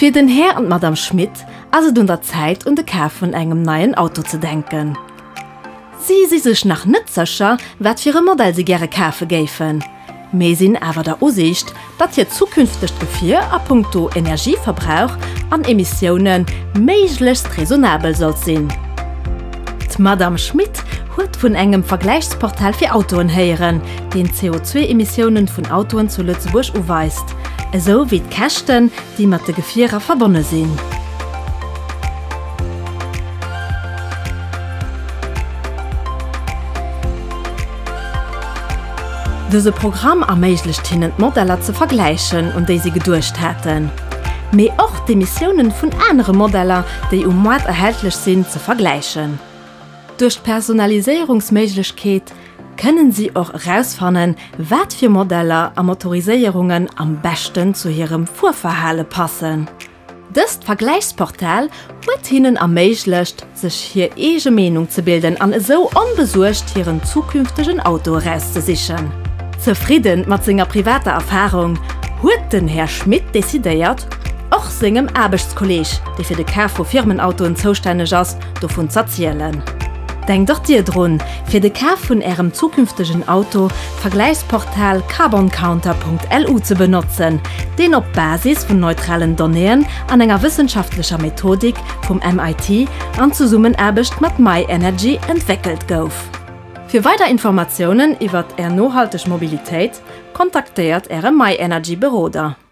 Fir den Här an d'Madame Schmit ass et un der Zäit un de Kaf vun engem neien Auto ze denken. Si si sech nach net sécher, wat fir e Modell si gäre kafe géifen, mee sinn awer der Usiicht, datt hiert zukünftegt Gefier a punkto Energieverbrauch an Emissioune méiglechst raisonnabel sollt sinn. D'Madame Schmit huet vun engem Vergläichsportal fir Autoen héieren, deen d'CO2-Emissiounen vun Autoen zu Lëtzebuerg uweist, esou wéi d'Käschten, déi mat de Gefierer verbonne sinn. Dëse Programm erméiglecht hinnen d'Modeller ze vergläichen, un déi si geduecht haten, mee och d'Emissiounen vun anere Modeller, déi um Moart erhältlech sinn, ze vergläichen. Duerch d'Personaliséierungsméiglechkeet kënnen si och erausfannen, wat fir Modeller a Motoriséierungen am beschten zu hirem Fuerverhale passen. Dëst Vergläichsportal huet hinnen erméiglecht, sech hir eege Meenung ze bilden an esou onbesuergt hiren zukünftegen Auto erauszesichen. Zefridde mat senger privater Erfarung huet den Här Schmit decidéiert, och sengem Aarbechtskolleeg, dee fir de Kaf vu Firmenautoen zoustänneg ass, dovun z'erzielen. Denkt och Dir drun, fir de Kaf vun Ärem zukünftegen Auto d'Vergläichsportal carboncounter.lu ze benotzen, deen op Basis vun neutralen Donnéeën an enger wëssenschaftlecher Methodik vum MIT an Zesummenaarbecht mat myenergy entwéckelt gouf. Fir weider Informatiounen iwwert Är nohalteg Mobilitéit, kontaktéiert Äre myenergy Beroder.